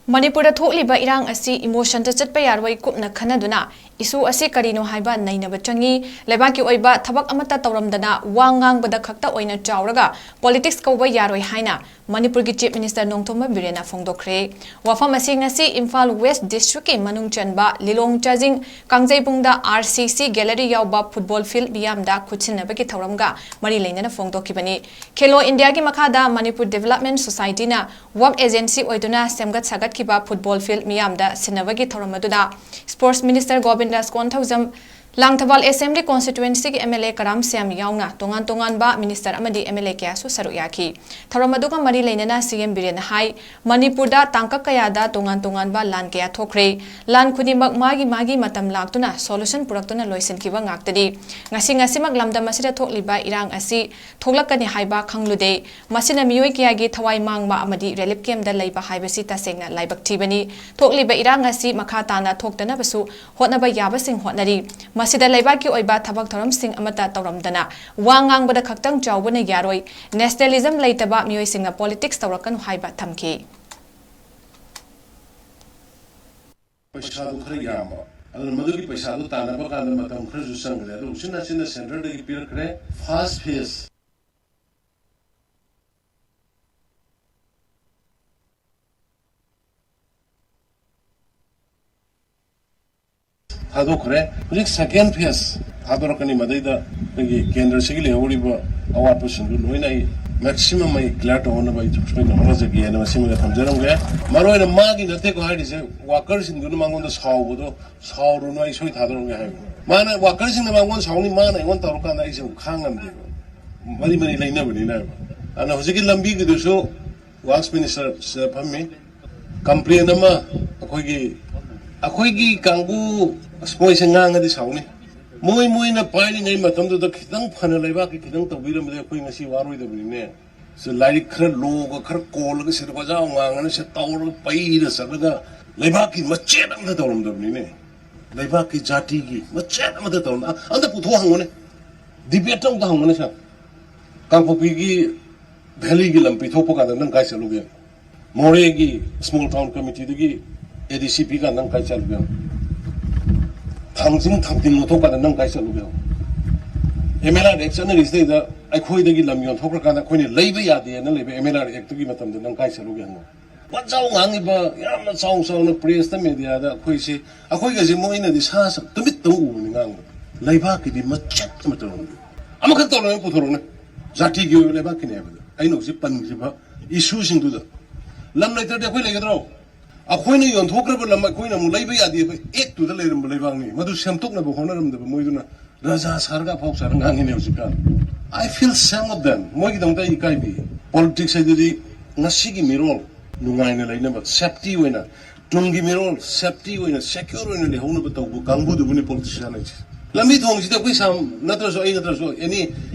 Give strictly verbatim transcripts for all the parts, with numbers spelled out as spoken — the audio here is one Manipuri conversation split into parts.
ꯃꯅꯤꯄꯨꯔꯗ ꯊꯣꯛꯂꯤꯕ ꯏꯔꯥꯡ ꯑꯁꯤ ꯏꯃꯣꯁꯟꯗ ꯆꯠꯄ ꯌꯥꯔꯣꯏ ꯀꯨꯞꯅ ꯈꯟꯅꯗꯨꯅ ꯏꯁꯨ ꯑꯁꯤ ꯀꯔꯤꯅꯣ ꯍꯥꯏꯕ ꯅꯩꯅꯕ ꯆꯪꯏ꯫ ꯂꯩꯕꯥꯛꯀꯤ ꯑꯣꯏꯕ ꯊꯕꯛ ꯑꯃꯠꯇ ꯇꯧꯔꯝꯗꯅ ꯋꯥ ꯉꯥꯡꯕꯗ ꯈꯛꯇ ꯑꯣꯏꯅ ꯆꯥꯎꯔꯒ ꯄꯣꯂꯤꯇꯤꯛꯁ ꯀꯧꯕ ꯌꯥꯔꯣꯏ ꯍꯥꯏꯅ ꯃꯅꯤꯄꯨꯔꯒꯤ ꯆꯤꯐ ꯃꯤꯅꯤꯁꯇꯔ ꯅꯣꯡꯊꯣꯝꯕꯝ ꯕꯤꯔꯦꯟꯅ ꯐꯣꯡꯗꯣꯛꯈ꯭ꯔꯦ꯫ ꯋꯥꯐꯝ ꯑꯁꯤ ꯉꯁꯤ ꯏꯝꯐꯥꯜ ꯋꯦꯁ ꯗꯤꯁꯇ꯭ꯔꯤꯛꯀꯤ ꯃꯅꯨꯡ ꯆꯟꯕ ꯂꯤꯂꯣꯡ ꯆꯥꯖꯤꯡ ꯀꯥꯡꯖꯩꯕꯨꯡꯗ ꯑꯥꯔ ꯁꯤ ꯁꯤ ꯒꯦꯂꯔꯤ ꯌꯥꯎꯕ ꯐꯨꯠꯕꯣꯜ ꯐꯤꯜꯗ ꯃꯤꯌꯥꯝꯗ ꯈꯨꯠꯁꯤꯟꯅꯕꯒꯤ ꯊꯧꯔꯝꯒ ꯃꯔꯤ ꯂꯩꯅꯅ ꯐꯣꯡꯗꯣꯛꯈꯤꯕꯅꯤ꯫ ꯈꯦꯂꯣ ꯏꯟꯗꯤꯌꯥꯒꯤ ꯃꯈꯥꯗ ꯃꯅꯤꯄꯨꯔ ꯗꯤꯕꯦꯂꯞꯃꯦꯟ ꯁꯣꯁꯥꯏꯇꯤꯅ ꯋꯥꯔꯛ ꯑꯦꯖꯦꯟꯁꯤ ꯑꯣꯏꯗꯨꯅ ꯁꯦꯝꯒꯠ ꯁꯥꯒꯠꯈꯤꯕ ꯐꯨꯠꯕꯣꯜ ꯐꯤꯜꯗ ꯃꯤꯌꯥꯝꯗ ꯁꯤꯟꯅꯕꯒꯤ ꯊꯧꯔꯝ ꯑꯗꯨꯗ sports minister Govindas Konthoujam, Langthabal assembly ꯀꯣꯟꯁꯇꯤꯇ꯭ꯋꯦꯟꯁꯤꯒꯤ M L A Karam Shyam ꯌꯥꯎꯅ ꯇꯣꯉꯥꯟ ꯇꯣꯉꯥꯟꯕ ꯃꯤꯅꯤꯁꯇꯔ ꯑꯃꯗꯤ ꯑꯦꯝ ꯑꯦꯜ ꯑꯦ ꯀꯌꯥꯁꯨ ꯁꯔꯨꯛ ꯌꯥꯈꯤ꯫ ꯊꯧꯔꯝ ꯑꯗꯨꯒ ꯃꯔꯤ ꯂꯩꯅꯅ ꯁꯤ ꯑꯦꯝ ꯕꯤꯔꯦꯟꯅ ꯍꯥꯏ, ꯃꯅꯤꯄꯨꯔꯗ ꯇꯥꯡꯀꯛ ꯀꯌꯥꯗ ꯇꯣꯉꯥꯟ ꯇꯣꯉꯥꯟꯕ ꯂꯥꯟ ꯀꯌꯥ ꯊꯣꯛꯈ꯭ꯔꯦ꯫ ꯂꯥꯟ ꯈꯨꯗꯤꯡꯃꯛ ꯃꯥꯒꯤ ꯃꯥꯒꯤ ꯃꯇꯝ ꯂꯥꯛꯇꯨꯅ ꯁꯣꯂꯨꯁꯟ ꯄꯨꯔꯛꯇꯨꯅ ꯂꯣꯏꯁꯤꯟꯈꯤꯕ ꯉꯥꯛꯇꯅꯤ꯫ ꯉꯁꯤ ꯉꯁꯤꯃꯛ ꯂꯝꯗꯝ ꯑꯁꯤꯗ ꯊꯣꯛꯂꯤꯕ ꯏꯔꯥꯡ ꯑꯁꯤ ꯊꯣꯛꯂꯛꯀꯅꯤ ꯍꯥꯏꯕ ꯈꯪꯂꯨꯗꯦ꯫ ꯃꯁꯤꯅ ꯃꯤꯑꯣꯏ ꯀꯌꯥꯒꯤ ꯊꯋꯥꯏ ꯃꯥꯡꯕ ꯑꯃꯗꯤ ꯔꯤꯂꯤꯐ ꯀꯦꯝꯞꯇ ꯂꯩꯕ ꯍꯥꯏꯕꯁꯤ ꯇꯁꯦꯡꯅ ꯂꯥꯏꯕꯛ ꯊꯤꯕꯅꯤ꯫ ꯊꯣꯛꯂꯤꯕ ꯏꯔꯥꯡ ꯑꯁꯤ ꯃꯈꯥ ꯇꯥꯅ ꯊꯣꯛꯇꯅꯕꯁꯨ ꯍꯣꯠꯅꯕ ꯌꯥꯕꯁꯤꯡ ꯍꯣꯠꯅꯔꯤ꯫ ꯃꯁꯤꯗ ꯂꯩꯕꯥꯛꯀꯤ ꯑꯣꯏꯕ ꯊꯕꯛ ꯊꯧꯔꯝꯁꯤꯡ ꯑꯃꯠꯇ ꯇꯧꯔꯝꯗꯅ ꯋꯥ ꯉꯥꯡꯕꯗ ꯈꯛꯇꯪ ꯆꯥꯎꯕꯅ ꯌꯥꯔꯣꯏ꯫ ꯅꯦꯁꯅꯦꯂꯤꯖꯝ ꯂꯩꯇꯕ ꯃꯤꯑꯣꯏꯁꯤꯡꯅ ꯄꯣꯂꯤꯇꯤꯛꯁ ꯇꯧꯔꯛꯀꯅꯨ ꯍꯥꯏꯕ ꯊꯝꯈꯤ꯫ ꯄꯩꯁꯥꯗꯨ ꯈꯔ ꯌꯥꯝꯕ, ꯑꯗꯨꯅ ꯃꯗꯨꯒꯤ ꯄꯩꯁꯥꯗꯨ ꯇꯥꯟꯅꯕ ꯀꯥꯟꯗ ꯃꯇꯝ ꯈꯔꯁꯨ ꯆꯪꯈ꯭ꯔꯦ꯫ ꯑꯗꯨ ꯎꯆꯤꯟ ꯅꯥꯆꯤꯟꯅ ꯁꯦꯟꯇꯔꯗꯒꯤ ꯄꯤꯔꯛꯈ꯭ꯔꯦ꯫ First face ꯊꯥꯗꯣꯛꯈ꯭ꯔꯦ꯫ ꯍꯧꯖꯤꯛ ꯁꯦꯀꯦꯟ ꯐꯦꯁ ꯊꯥꯗꯣꯔꯛꯀꯅꯤ꯫ ꯃꯗꯩꯗ ꯑꯩꯈꯣꯏꯒꯤ ꯀꯦꯟꯗ꯭ꯔꯁꯤꯒꯤ ꯂꯩꯍꯧꯔꯤꯕ ꯑꯋꯥꯠꯄꯁꯤꯡꯗꯨ ꯂꯣꯏꯅ ꯑꯩ ꯃꯦꯛꯁꯤꯃꯝ ꯑꯩ ꯀ꯭ꯂꯤꯌꯥꯔ ꯇꯧꯍꯟꯅꯕ ꯑꯩ ꯁꯣꯏꯗꯅ ꯍꯣꯠꯅꯖꯒꯦꯅ ꯃꯁꯤꯃꯒ ꯊꯝꯖꯔꯝꯒꯦ꯫ ꯃꯔꯨ ꯑꯣꯏꯅ ꯃꯥꯒꯤ ꯅꯠꯇꯦꯀꯣ ꯍꯥꯏꯔꯤꯁꯦ, ꯋꯥꯀꯔꯁꯤꯡꯗꯨꯅ ꯃꯉꯣꯟꯗ ꯁꯥꯎꯕꯗꯣ, "ꯁꯥꯎꯔꯨꯅꯨ, ꯑꯩ ꯁꯣꯏ ꯊꯥꯗꯣꯔꯛꯑꯒꯦ" ꯍꯥꯏꯕ꯫ ꯃꯥꯅ, ꯋꯥꯀꯔꯁꯤꯡꯅ ꯃꯉꯣꯟꯗ ꯁꯥꯎꯅꯤ, ꯃꯥꯅ ꯑꯩꯉꯣꯟꯗ ꯇꯧꯔꯀꯥꯟꯗ ꯑꯩꯁꯦ ꯑꯃꯨꯛ ꯈꯥꯡ ꯉꯝꯗꯦꯕ꯫ ꯃꯔꯤ ꯃꯔꯤ ꯂꯩꯅꯕꯅꯤꯅ ꯍꯥꯏꯕ꯫ ꯑꯗꯨꯅ ꯍꯧꯖꯤꯛꯀꯤ ꯂꯝꯕꯤꯒꯤꯗꯨꯁꯨ ꯋꯥꯔꯛꯁ ꯃꯤꯅꯤꯁꯇꯔ ꯁꯤꯗ ꯐꯝꯃꯤ꯫ ꯀꯝꯄ꯭ꯂꯦꯟ ꯑꯃ ꯑꯩꯈꯣꯏꯒꯤ, ꯑꯩꯈꯣꯏꯒꯤ ꯀꯥꯡꯕꯨ, ꯑꯁ, ꯃꯣꯏꯁꯦ ꯉꯥꯡꯉꯗꯤ ꯁꯥꯎꯅꯤ꯫ ꯃꯣꯏ, ꯃꯣꯏꯅ ꯄꯥꯏꯔꯤꯉꯩ ꯃꯇꯝꯗꯨꯗ ꯈꯤꯇꯪ ꯐꯅ ꯂꯩꯕꯥꯛꯀꯤ ꯈꯤꯇꯪ ꯇꯧꯕꯤꯔꯝꯕꯗꯤ ꯑꯩꯈꯣꯏ ꯉꯁꯤ ꯋꯥꯔꯣꯏꯗꯕꯅꯤꯅꯦ꯫ ꯁꯤ ꯂꯥꯏꯔꯤꯛ ꯈꯔ ꯂꯣꯒ ꯈꯔ ꯀꯣꯜꯂꯒ ꯁꯤꯗ ꯋꯥꯖꯥꯎ ꯉꯥꯡꯉꯅ ꯁꯤ ꯇꯧꯔꯒ ꯄꯩꯔ ꯆꯠꯂꯒ ꯂꯩꯕꯥꯛꯀꯤ ꯃꯆꯦꯠ ꯑꯃꯇ ꯇꯧꯔꯝꯗꯕꯅꯤꯅꯦ꯫ ꯂꯩꯕꯥꯛꯀꯤ ꯖꯥꯇꯤꯒꯤ ꯃꯆꯦꯠ ꯑꯃꯇ ꯇꯧꯔꯝꯗ-, ꯑꯝꯇ ꯄꯨꯊꯣꯛ ꯍꯪꯉꯨꯅꯦ꯫ ꯗꯤꯕꯦꯠꯇ ꯑꯝꯇ ꯍꯪꯉꯨꯅꯦ ꯁꯥꯔ꯫ ꯀꯥꯡꯄꯣꯛꯄꯤꯒꯤ ꯚꯦꯂꯤꯒꯤ ꯂꯝ ꯄꯤꯊꯣꯛꯄ ꯀꯥꯟꯗ ꯅꯪ ꯀꯥꯏ ꯆꯠꯂꯨꯒꯦ? ꯃꯣꯔꯦꯒꯤ ꯁ꯭ꯃꯣꯜ ꯇꯥꯎꯟ ꯀꯃꯤꯇꯤꯗꯒꯤ ꯑꯦ ꯗꯤ ꯁꯤ ꯄꯤ ꯀꯥꯟꯗ ꯅꯪ ꯀꯥꯏ ꯆꯠꯂꯨꯒꯦ? ꯊꯥꯡꯖꯤꯡ ꯊꯥꯡꯖꯤꯡ ꯂꯧꯊꯣꯛ ꯀꯥꯟꯗ ꯅꯪ ꯀꯥꯏ ꯆꯠꯂꯨꯒꯦ? ꯑꯦꯝ ꯑꯦꯜ ꯑꯥꯔ ꯑꯦꯛ ꯆꯠꯅꯔꯤꯁꯤꯗꯩꯗ ꯑꯩꯈꯣꯏꯗꯒꯤ ꯂꯝ ꯌꯣꯟꯊꯣꯛꯈ꯭ꯔꯀꯥꯟꯗ ꯑꯩꯈꯣꯏꯅ ꯂꯩꯕ ꯌꯥꯗꯦꯅ ꯂꯩꯕ ꯑꯦꯝ ꯑꯦꯜ ꯑꯥꯔ ꯑꯦꯛꯇꯨꯒꯤ ꯃꯇꯝꯗ ꯅꯪ ꯀꯥꯏ ꯆꯠꯂꯨꯒꯦ ꯍꯪꯉꯣ꯫ ꯋꯥꯖꯥꯎ ꯉꯥꯡꯉꯤꯕ ꯌꯥꯝꯅ ꯆꯥꯎ ꯆꯥꯎꯅ ꯄ꯭ꯔꯦꯁꯇ, ꯃꯦꯗꯤꯌꯥꯗ ꯑꯩꯈꯣꯏꯁꯤ, ꯑꯩꯈꯣꯏꯒꯁꯦ ꯃꯣꯏꯅꯗꯤ ꯁꯥ ꯁ-, ꯇꯨꯃꯤꯠꯇ ꯎꯕꯅꯤ ꯉꯥꯡꯕ꯫ ꯂꯩꯕꯥꯛꯀꯤꯗꯤ ꯃꯆꯦꯠ ꯑꯃ ꯇꯧꯔꯝꯗꯦ꯫ ꯑꯃꯈꯛ ꯇꯧꯔꯒ ꯄꯨꯊꯣꯔꯛꯎꯅꯦ꯫ ꯖꯥꯇꯤꯒꯤ ꯑꯣꯏꯕ ꯂꯩꯕꯥꯛꯀꯤꯅꯦ ꯍꯥꯏꯕꯗ ꯑꯩꯅ ꯍꯧꯖꯤꯛ ꯄꯟꯈ꯭ꯔꯤꯕ ꯏꯁꯨꯁꯤꯡꯗꯨꯗ ꯂꯝ ꯂꯩꯇ꯭ꯔꯗꯤ ꯑꯩꯈꯣꯏ ꯂꯩꯒꯗ꯭ꯔꯣ? ꯑꯩꯈꯣꯏꯅ ꯌꯣꯟꯊꯣꯛꯈ꯭ꯔꯕ ꯂꯝ ꯑꯩꯈꯣꯏꯅ ꯑꯃꯨꯛ ꯂꯩꯕ ꯌꯥꯗꯦ꯫ ꯑꯩꯈꯣꯏ ꯑꯦꯛꯇꯨꯗ ꯂꯩꯔꯝꯕ ꯂꯩꯕꯥꯛꯅꯤ꯫ ꯃꯗꯨ ꯁꯦꯝꯗꯣꯛꯅꯕ ꯍꯣꯠꯅꯔꯝꯗꯕ ꯃꯣꯏꯗꯨꯅ ꯔꯥꯖꯥ ꯁꯥꯔꯒ ꯑꯐꯥꯎ ꯁꯥꯔꯒ ꯉꯥꯡꯉꯤꯅꯦ ꯍꯧꯖꯤꯛꯀꯥꯟ꯫ I feel shame of them. ꯃꯣꯏꯒꯤꯗꯃꯛꯇ ꯑꯩ ꯏꯀꯥꯏꯕꯤ꯫ ꯄꯣꯂꯤꯇꯤꯛꯁ ꯍꯥꯏꯗꯨꯗꯤ ꯉꯁꯤꯒꯤ ꯃꯤꯔꯣꯜ ꯅꯨꯡꯉꯥꯏꯅ ꯂꯩꯅꯕ, ꯁꯦꯐꯇꯤ ꯑꯣꯏꯅ, ꯇꯨꯡꯒꯤ ꯃꯤꯔꯣꯜ ꯁꯦꯐꯇꯤ ꯑꯣꯏꯅ, ꯁꯦꯀ꯭ꯌꯣꯔ ꯑꯣꯏꯅ ꯂꯩꯍꯧꯅꯕ ꯇꯧꯕ ꯀꯥꯡꯕꯨꯗꯨꯕꯨꯅꯤ ꯄꯣꯂꯤꯇꯤꯁꯤꯌꯥꯟ ꯍꯥꯏꯁꯦ꯫ ꯂꯝꯕꯤ ꯊꯣꯡꯁꯤꯗ ꯑꯩꯈꯣꯏ ꯁꯥꯝ ꯅꯠꯇ꯭ꯔꯁꯨ, ꯑꯩ ꯅꯠꯇ꯭ꯔꯁꯨ, ꯑꯦꯅꯤ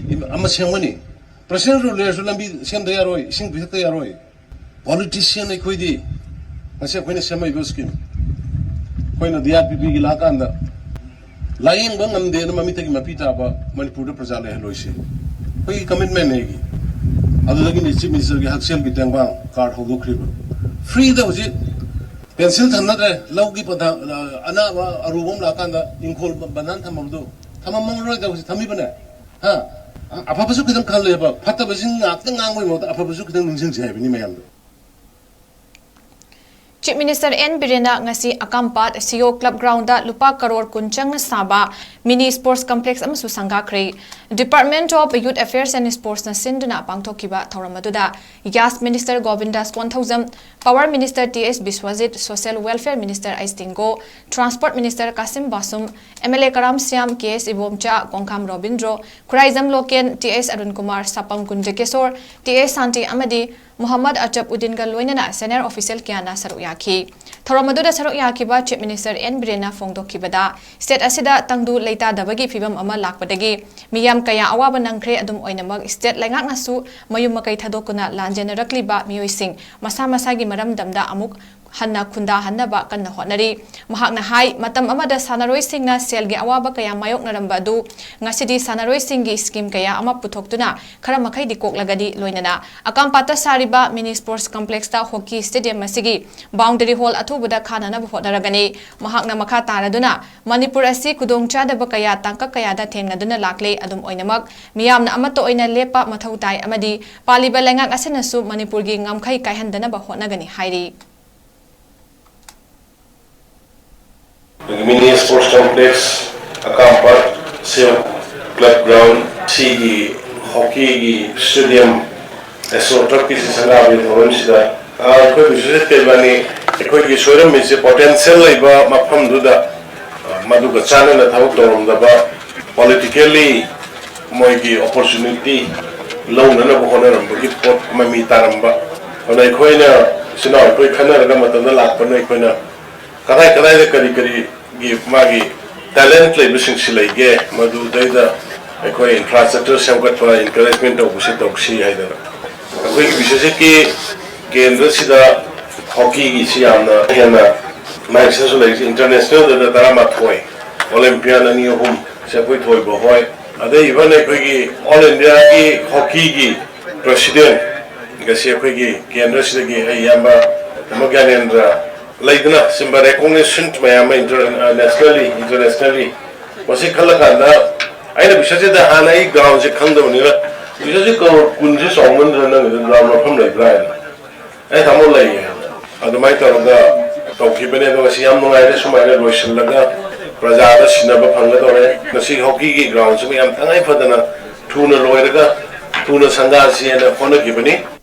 ꯑꯃ ꯁꯦꯝꯒꯅꯤ꯫ ꯄ꯭ꯔꯁꯤꯗꯦꯟ ꯔꯨꯜ ꯂꯩꯔꯁꯨ ꯂꯝꯕꯤ ꯁꯦꯝꯗ ꯌꯥꯔꯣꯏ, ꯏꯁꯤꯡ ꯄꯤꯊꯛꯇ ꯌꯥꯔꯣꯏ꯫ ꯄꯣꯂꯤꯇꯤꯁꯤꯌꯟ ꯑꯩꯈꯣꯏꯗꯤ ꯉꯁꯤ ꯑꯩꯈꯣꯏꯅ ꯁꯦꯝꯃꯛꯏꯕ ꯁ꯭ꯀꯤꯝ, ꯑꯩꯈꯣꯏꯅ ꯗꯤ ꯑꯥꯔ ꯄꯤ ꯄꯤꯒꯤ ꯂꯥꯛꯑꯀꯥꯟꯗ ꯂꯥꯌꯦꯡꯕ ꯉꯝꯗꯦꯅ ꯃꯃꯤꯠꯇꯒꯤ ꯃꯄꯤ ꯇꯥꯕ ꯃꯅꯤꯄꯨꯔꯗ ꯄ꯭ꯔꯖꯥ ꯂꯩꯍꯜꯂꯣꯏꯁꯤ꯫ ꯑꯩꯈꯣꯏꯒꯤ ꯀꯃꯤꯠꯃꯦꯟꯅꯦ ꯑꯩꯒꯤ꯫ ꯑꯗꯨꯗꯒꯤꯅꯤ ꯆꯤꯐ ꯃꯤꯅꯤꯁꯇꯔꯒꯤ ꯍꯛꯁꯦꯜꯒꯤ ꯇꯦꯡꯕꯥꯡ ꯀꯥꯔꯗ ꯍꯧꯗꯣꯛꯈ꯭ꯔꯤꯕ꯫ ꯐ꯭ꯔꯤꯗ ꯍꯧꯖꯤꯛ ꯄꯦꯟꯁꯤꯜ ꯊꯝꯅꯗ꯭ꯔꯦ꯫ ꯂꯧꯒꯤ ꯄꯊꯥ-, ꯑꯅꯥꯕ ꯑꯔꯨꯕ ꯑꯃ ꯂꯥꯛꯑꯀꯥꯟꯗ ꯏꯪꯈꯣꯜ ꯕꯟꯙꯥꯟ ꯊꯝꯃꯕꯗꯣ ꯊꯝꯃꯝꯃꯔꯣꯏꯗ ꯍꯧꯖꯤꯛ ꯊꯝꯃꯤꯕꯅꯦ꯫ ꯍꯥ? ꯑꯐꯕꯁꯨ ꯈꯤꯇꯪ ꯈꯜꯂꯦꯕ, ꯐꯠꯇꯕꯁꯤꯡ ꯉꯥꯛꯇ ꯉꯥꯡꯕꯒꯤ ꯃꯍꯨꯠꯇ ꯑꯐꯕꯁꯨ ꯈꯤꯇꯪ ꯅꯤꯡꯁꯤꯡꯁꯦ ꯍꯥꯏꯕꯅꯤ ꯃꯌꯥꯝꯗꯣ꯫ ꯆꯤꯐ ꯃꯤꯅꯤꯁꯇꯔ ꯑꯦꯟ ꯕꯤꯔꯦꯟꯅ ꯉꯁꯤ ꯑꯀꯥꯝꯄꯥꯠ ꯁꯤꯌꯣ ꯀ꯭ꯂꯕ ꯒ꯭ꯔꯥꯎꯟꯗ ꯂꯨꯄꯥ ꯀꯔꯣꯔ ꯀꯨꯟ ꯆꯪꯅ ꯁꯥꯕ ꯃꯤꯅꯤ ꯁ꯭ꯄꯣꯔꯠꯁ ꯀꯝꯄ꯭ꯂꯦꯛꯁ ꯑꯃꯁꯨ ꯁꯪꯒꯥꯈ꯭ꯔꯦ꯫ Department of Youth Affairs and Sportsꯅ ꯁꯤꯟꯗꯨꯅ ꯄꯥꯡꯊꯣꯛꯈꯤꯕ ꯊꯧꯔꯝ ꯑꯗꯨꯗ gas minister Govindas Konthoujam, power minister T S Biswajit, social welfare minister H Tingo, transport minister Kashim Vashum, M L A Karam Shyam, K S Ibomcha, Kongkham Robindro, Khuraijam Loken, T S Arun Kumar, Sapam Kunjakesor, T S Shanti ꯑꯃꯗꯤ ꯃꯨꯍꯝꯃꯗ ꯑꯆꯞ ꯎꯗꯤꯟꯒ ꯂꯣꯏꯅꯅ ꯁꯦꯅꯤꯌꯔ ꯑꯣꯐꯤꯁꯤꯌꯦꯜ ꯀꯌꯥꯅ ꯁꯔꯨꯛ ꯌꯥꯈꯤ꯫ ꯊꯧꯔꯝ ꯑꯗꯨꯗ ꯁꯔꯨꯛ ꯌꯥꯈꯤꯕ ꯆꯤꯐ ꯃꯤꯅꯤꯁꯇꯔ ꯑꯦꯟ ꯕꯤꯔꯦꯟꯅ ꯐꯣꯡꯗꯣꯛꯈꯤꯕꯗ, ꯁ꯭ꯇꯦꯠ ꯑꯁꯤꯗ ꯇꯪꯗꯨ ꯂꯩꯇꯥꯗꯕꯒꯤ ꯐꯤꯚꯝ ꯑꯃ ꯂꯥꯛꯄꯗꯒꯤ ꯃꯤꯌꯥꯝ ꯀꯌꯥ ꯑꯋꯥꯕ ꯅꯪꯈ꯭ꯔꯦ꯫ ꯑꯗꯨꯝ ꯑꯣꯏꯅꯃꯛ, ꯁ꯭ꯇꯦꯠ ꯂꯩꯉꯥꯛꯅꯁꯨ ꯃꯌꯨꯝ ꯃꯀꯩ ꯊꯥꯗꯣꯛꯇꯨꯅ ꯂꯥꯟꯖꯦꯟꯅꯔꯛꯂꯤꯕ ꯃꯤꯑꯣꯏꯁꯤꯡ ꯃꯁꯥ ꯃꯁꯥꯒꯤ ꯃꯔꯝꯗꯝꯗ ꯑꯃꯨꯛ ꯍꯟꯅ ꯈꯨꯟꯗꯥꯍꯟꯅꯕ ꯀꯟꯅ ꯍꯣꯠꯅꯔꯤ꯫ ꯃꯍꯥꯛꯅ ꯍꯥꯏ, ꯃꯇꯝ ꯑꯃꯗ ꯁꯥꯟꯅꯔꯣꯏꯁꯤꯡꯅ ꯁꯦꯜꯒꯤ ꯑꯋꯥꯕ ꯀꯌꯥ ꯃꯥꯌꯣꯛꯅꯔꯝꯕ ꯑꯗꯨ ꯉꯁꯤꯗꯤ ꯁꯥꯟꯅꯔꯣꯏꯁꯤꯡꯒꯤ ꯁ꯭ꯀꯤꯝ ꯀꯌꯥ ꯑꯃ ꯄꯨꯊꯣꯛꯇꯨꯅ ꯈꯔ ꯃꯈꯩꯗꯤ ꯀꯣꯛꯂꯒꯅꯤ꯫ ꯂꯣꯏꯅꯅ ꯑꯀꯥꯝꯄꯥꯠꯇ ꯁꯥꯔꯤꯕ ꯃꯤꯅꯤ ꯁ꯭ꯄꯣꯔꯠꯁ ꯀꯝꯄ꯭ꯂꯦꯛꯁꯇ ꯍꯣꯀꯤ ꯁ꯭ꯇꯦꯗꯤꯌꯝ ꯑꯁꯤꯒꯤ ꯕꯥꯎꯟꯗꯔꯤ ꯍꯣꯜ ꯑꯊꯨꯕꯗ ꯈꯥꯅꯅꯕ ꯍꯣꯠꯅꯔꯒꯅꯤ꯫ ꯃꯍꯥꯛꯅ ꯃꯈꯥ ꯇꯥꯔꯗꯨꯅ ꯃꯅꯤꯄꯨꯔ ꯑꯁꯤ ꯈꯨꯗꯣꯡꯆꯥꯗꯕ ꯀꯌꯥ ꯇꯥꯡꯀꯛ ꯀꯌꯥꯗ ꯊꯦꯡꯅꯗꯨꯅ ꯂꯥꯛꯂꯦ꯫ ꯑꯗꯨꯝ ꯑꯣꯏꯅꯃꯛ, ꯃꯤꯌꯥꯝꯅ ꯑꯃꯠꯇ ꯑꯣꯏꯅ ꯂꯦꯞꯄ ꯃꯊꯧ ꯇꯥꯏ ꯑꯃꯗꯤ ꯄꯥꯜꯂꯤꯕ ꯂꯩꯉꯥꯛ ꯑꯁꯤꯅꯁꯨ ꯃꯅꯤꯄꯨꯔꯒꯤ ꯉꯝꯈꯩ ꯀꯥꯏꯍꯟꯗꯅꯕ ꯍꯣꯠꯅꯒꯅꯤ ꯍꯥꯏꯔꯤ꯫ ꯑꯩꯈꯣꯏꯒꯤ ꯃꯤꯅꯤ ꯁ꯭ꯄꯣꯔꯠꯁ ꯀꯝꯄ꯭ꯂꯦꯛꯁ, ꯑꯀꯥꯝꯄꯥꯠ ꯁꯦꯜ ꯀ꯭ꯂꯕ ꯒ꯭ꯔꯥꯎꯟ, ꯁꯤꯒꯤ ꯍꯣꯀꯤꯒꯤ ꯁ꯭ꯇꯦꯗꯤꯌꯝ, ꯑꯦꯁꯣ ꯇꯔꯐꯀꯤꯁꯤ ꯁꯪꯒꯥꯕꯒꯤ ꯊꯧꯔꯝꯁꯤꯗ, ꯑ, ꯑꯩꯈꯣꯏ ꯕꯤꯁ꯭ꯋꯖꯤꯠ ꯀꯦꯕꯥꯅꯤ ꯑꯩꯈꯣꯏꯒꯤ ꯁꯣꯏꯔꯝꯃꯤꯁꯦ ꯄꯣꯇꯦꯟꯁꯤꯌꯦꯜ ꯂꯩꯕ ꯃꯐꯝꯗꯨꯗ, ꯑ, ꯃꯗꯨꯒ ꯆꯥꯟꯅꯅ ꯊꯕꯛ ꯇꯧꯔꯝꯗꯕ, ꯄꯣꯂꯤꯇꯤꯀꯦꯜꯂꯤ ꯃꯣꯏꯒꯤ ꯑꯣꯄꯣꯔꯆꯨꯅꯤꯇꯤ ꯂꯧꯅꯅꯕ ꯍꯣꯠꯅꯔꯝꯕꯒꯤ ꯄꯣꯠ ꯃꯃꯤ ꯇꯥꯔꯝꯕ꯫ ꯑꯗꯨꯅ ꯑꯩꯈꯣꯏꯅ ꯏꯆꯤꯟ ꯏꯅꯥꯎ ꯑꯩꯈꯣꯏ ꯈꯟꯅꯔꯒ ꯃꯇꯝꯗ ꯂꯥꯛꯄꯅ ꯑꯩꯈꯣꯏꯅ ꯀꯗꯥꯏ ꯀꯗꯥꯏꯗ ꯀꯔꯤ ꯀꯔꯤꯒꯤ ꯃꯥꯒꯤ ꯇꯦꯂꯦꯟꯠ ꯂꯩꯕꯁꯤꯡꯁꯤ ꯂꯩꯒꯦ, ꯃꯗꯨꯗꯩꯗ ꯑꯩꯈꯣꯏ ꯏꯟꯐ꯭ꯔꯥꯁ꯭ꯇ꯭ꯔꯛꯆꯔ ꯁꯦꯝꯒꯠꯄ, ꯏꯟꯀꯔꯦꯖꯃꯦꯟ ꯇꯧꯕꯁꯤ ꯇꯧꯁꯤ ꯍꯥꯏꯗꯅ꯫ ꯑꯩꯈꯣꯏꯒꯤ ꯕꯤꯁ꯭ꯋꯖꯤꯠꯀꯤ ꯀꯦꯟꯗ꯭ꯔꯁꯤꯗ ꯍꯣꯀꯤꯒꯤꯁꯤ ꯌꯥꯝꯅ ꯍꯦꯟꯅ ꯃꯥꯏ ꯁꯦꯜꯁꯨ ꯂꯩꯔꯤꯁꯤ꯫ ꯏꯟꯇꯔꯅꯦꯁꯅꯦꯜꯗꯅ ꯇꯔꯥꯃꯥꯊꯣꯏ, ꯑꯣꯂꯦꯝꯄꯤꯌꯥꯟ ꯑꯅꯤ ꯑꯍꯨꯝ, ꯁꯦ ꯑꯩꯈꯣꯏ ꯊꯣꯏꯕ ꯍꯣꯏ, ꯑꯗꯩ ꯏꯚꯟ ꯑꯩꯈꯣꯏꯒꯤ ꯑꯣꯜ ꯏꯟꯗꯤꯌꯥꯒꯤ ꯍꯣꯀꯤꯒꯤ ꯄ꯭ꯔꯦꯁꯤꯗꯦꯟꯠ ꯉꯁꯤ ꯑꯩꯈꯣꯏꯒꯤ ꯀꯦꯟꯗ꯭ꯔꯁꯤꯗꯒꯤ ꯑꯩ ꯏꯌꯥꯝꯕ ꯙꯔꯃ ꯒ꯭ꯌꯥꯅꯦꯟꯗ꯭ꯔ ꯂꯩꯗꯅ, ꯁꯤꯒꯨꯝꯕ ꯔꯦꯀꯣꯒꯅꯤꯁꯟ ꯃꯌꯥꯝ ꯑꯃ ꯏꯟꯇꯔ-, ꯅꯦꯁꯅꯦꯜꯂꯤ, ꯏꯟꯇꯔꯅꯦꯁꯅꯦꯜꯂꯤ, ꯃꯁꯤ ꯈꯜꯂꯀꯥꯟꯗ ꯑꯩꯅ ꯕꯤꯁ꯭ꯋꯖꯤꯠꯇ ꯍꯥꯟꯅ ꯑꯩ ꯒ꯭ꯔꯥꯎꯟꯁꯦ ꯈꯪꯗꯕꯅꯤꯅ, ꯕꯤꯁ꯭ꯋꯖꯤꯠ ꯀꯔꯣꯔ ꯀꯨꯟꯁꯦ ꯆꯥꯎꯃꯟꯗ꯭ꯔ, ꯅꯪꯒꯤꯗ ꯒ꯭ꯔꯥꯎꯟ ꯃꯐꯝ ꯂꯩꯕ꯭ꯔꯥ ꯍꯥꯏꯅ꯫ ꯑꯩ ꯊꯥꯃꯣ ꯂꯩꯌꯦ꯫ ꯑꯗꯨꯃꯥꯏꯅ ꯇꯧꯔꯒ ꯇꯧꯈꯤꯕꯅꯦ꯫ ꯑꯗꯣ ꯉꯁꯤ ꯌꯥꯝ ꯅꯨꯡꯉꯥꯏꯔꯦ, ꯁꯨꯃꯥꯏꯅ ꯂꯣꯏꯁꯤꯜꯂꯒ ꯄ꯭ꯔꯖꯥꯗ ꯁꯤꯟꯅꯕ ꯐꯪꯒꯗꯧꯔꯦ꯫ ꯉꯁꯤ ꯍꯣꯀꯤꯒꯤ ꯒ꯭ꯔꯥꯎꯟꯁꯤꯃ ꯌꯥꯝ ꯇꯉꯥꯏ ꯐꯗꯅ ꯊꯨꯅ ꯂꯣꯏꯔꯒ ꯊꯨꯅ ꯁꯪꯒꯥꯁꯤ ꯍꯥꯏꯅ ꯍꯣꯠꯅꯈꯤꯕꯅꯤ꯫